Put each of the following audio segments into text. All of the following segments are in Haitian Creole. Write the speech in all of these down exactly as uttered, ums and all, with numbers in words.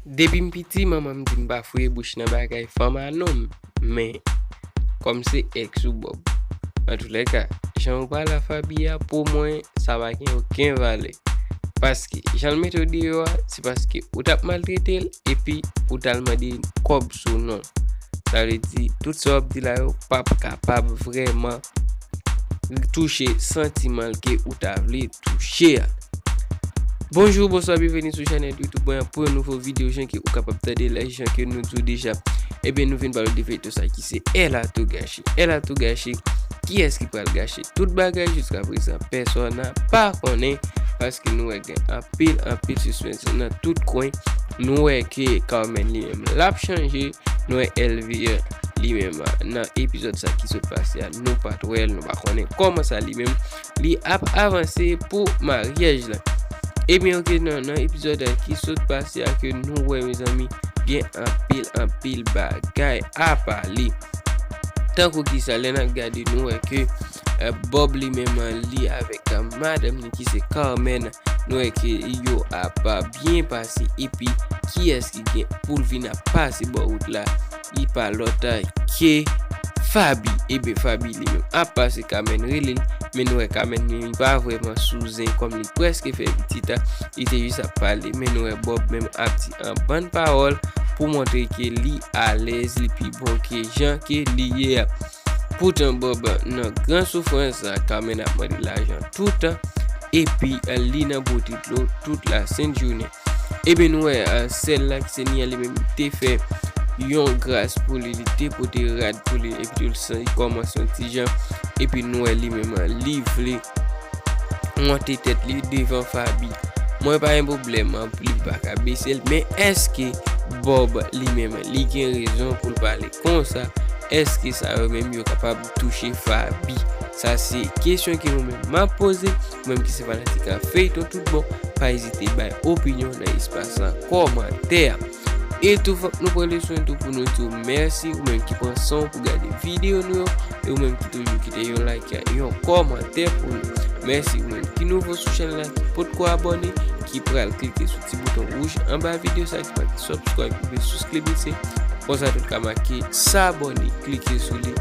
Depi m piti, manman m di m pa fouye bouch nan bagay fanm a nonm. Men, kòm se èks ou Bob. Antoulèka, jan ou pale a Faby a, pou mwen, sa pa gen okenn valè. Paske, jan l mete w deyò a, se paske ou t ap maltrete l, epi ou t al mande kòb sou non l. Sa vle di, tout sa w ap di la yo p ap kapab vrèman touche santiman l ke ou ta vle touche a. Bonjou, bonswa, byenveni sou chanèl YouTube mwen pou yon nouvo videyo, jan ke ou kapab tande la, jan ke nou di w deja. Ebyen, nou vin pale de feyton sa ki se Elle a tout gâché. Elle a tout gâché. Kiyès ki pral gache tout bagay? Jiska prezan, pèsòn pa konnen, paske nou wè gen anpil, anpil sispens nan tout kwen. Nou wè ke Carmen li menm l ap chanje. Nou wè Elvire li menm nan epizòd sa ki sot pase a, nou pa t wè l, nou pa konnen kòman sa li menm li ap avanse pou maryaj la. Ebyen, oke, nan, nan epizòd ki sot pase a ke nou wè, mezanmi, gen anpil, anpil bagay a pale. Tankou kisa, lè n ap gade, nou wè ke, eh, Bob li menm li avèk, eh, madanm li ki se Carmen, nou wè ke yo ap byen pase, epi kiyès ki gen pou l vin ap pase bò wout la? Li pa lòt ke Faby. Ebyen, Faby li menm ap pase, Carmen rele l, men nou wè Carmen li pa vrèman sou zen, kòm li prèske fè pitit, li te jis ap pale, men nou wè Bob menm ap di an bann pawòl pou montre ke li alèz, li pi bon ke jan ke li ye a. Poutan Bob nan gran soufrans, Carmen ap mande lajan toutan, epi li nan bwote dlo tout lasent jounen. Ebyen, nou wè, eh, sèl la ki se Nia, li menm li te fè yon gras pou li, li te pote rad pou li, epi tou li san-, li kòmanse yon ti jan, epi nou wè li menm li vle monte tèt li devan Faby. Mwen pa gen pwoblèm, li pa ka bese l, men èske Bob li menm li gen rezon pou l pale konsa? Èske sa yo menm yo kapab touche Faby? Sa se kesyon ke mwen menm m ap poze, ou menm ki se fanatik a feyton tout bon, pa ezite bay opinyon nan espas kòmantè a. E tou, fòk nou pran leson tou pou nou di w mèsi, ou menm ki pran san w pou gade videyo nou yo, e ou menm ki toujou kite yon like, yon kòmantè pou nou. Mèsi ou menm ki nouvo sou chanèl la, ki potko abòne, ki pral klike sou ti bouton wouj anba videyo sa ki make subscribe oubyen souskribise. Konsa tou ka make s'abonner, klike sou li,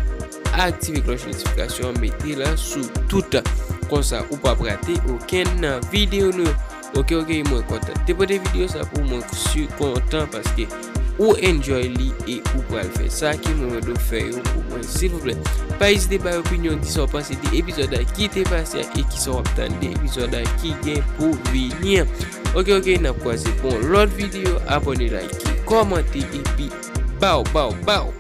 aktive klòch notifikasyon an, mete l sou tout. Konsa ou p ap rate okenn nan videyo nou yo. Oke, oke, mwen kontan te pote videyo sa pou mwen, si kontan paske ou enjoy li e ou pral fè sa ke mwen mande w fè yo pou mwen, silvouplè. Pa ezite bay opinyon, di sa w panse de epizòd ki te pase a e ki sa w ap tann de epizòd ki gen pou vini an. Oke, oke, n ap kwaze pou yon lòt videyo. Abòne, like, kòmante epi baw, baw, baw.